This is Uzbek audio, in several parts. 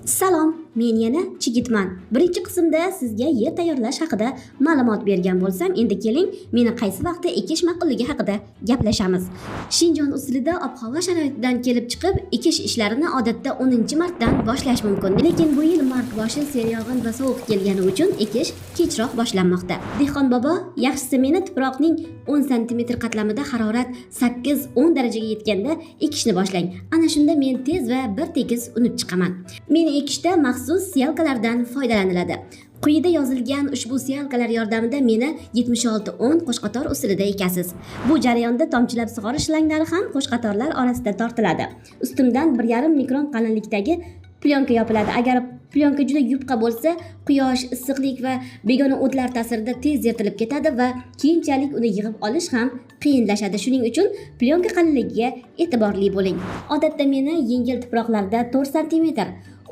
Salom, men yana Chigitman. Birinchi qismda sizga yer tayyorlash haqida ma'lumot bergan bo'lsam, endi keling, meni qaysi vaqtda ekish ma'qulligi haqida gaplashamiz. Shinjon usulida ob-havo sharoitidan kelib chiqib, ekish ishlarini odatda 10-martdan boshlash mumkin. Lekin bu yil mart boshi seryog'in va sovuq kelgani uchun ekish kechroq boshlanmoqda. Dehqon bobo, yaxshisi meni tuproqning 10 sm qatlamida harorat 8-10 darajaga yetganda ekishni boshlang. Ana shunda men tez va bir tekis unib chiqaman. Meni ekishda maxsus seyalkalardan foydalaniladi. Quyida yozilgan ushbu seyalkalar yordamida meni 76-10 qo'shqator usulida ekasiz. Bu jarayonda tomchilab sug'orish shlanglari ham qo'shqatorlar orasida tortiladi. Ustimdan 1,5 mikron qalinlikdagi plyonka yopiladi. Agar plyonka juda yupqa bo'lsa, quyosh, issiqlik va begona o'tlar ta'sirida tez yirtilib ketadi va keyinchalik uni yig'ib olish ham qiyinlashadi. Shuning uchun plyonka qalinligiga e'tiborli bo'ling. Odatda meni yengil tuproqlarda 4 sm,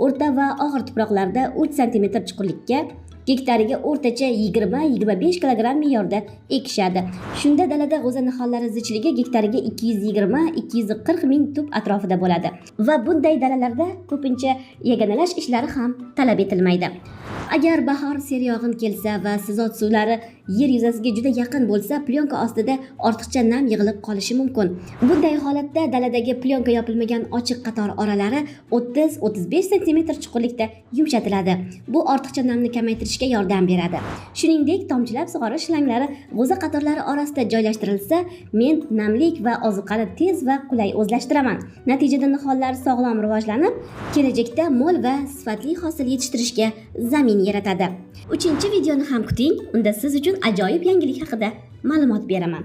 o'rta va og'ir tuproqlarda 3 sm chuqurlikka gektariga o'rtacha 20-25 kilogramm me'yorda ekishadi. Shunda dalada g'o'za nihollari zichligi gektariga 220-240 ming tup atrofida bo'ladi. Va bunday dalalarda ko'pincha yaganalash ishlari ham talab etilmaydi. Agar bahor seryog'in kelsa va sizot suvlari yer yuzasiga juda yaqin bo'lsa, plyonka ostida ortiqcha nam yig'ilib qolishi mumkin. Bunday holatda daladagi plyonka yopilmagan ochiq qator oralari 30-35 sm chuqurlikda yumshatiladi. Bu ortiqcha namni kamaytirishga yordam beradi. Shuningdek, tomchilab sug'orish shlanglari g'o'za qatorlari orasida joylashtirilsa, men namlik va ozuqani tez va qulay o'zlashtiraman. Natijada nihollar sog'lom rivojlanib, kelajakda mo'l va sifatli hosil yetishtirishga zamin yaratadi. Uchinchi videoni ham kuting, unda siz uchun ajoyib yangilik haqida ma'lumot beraman.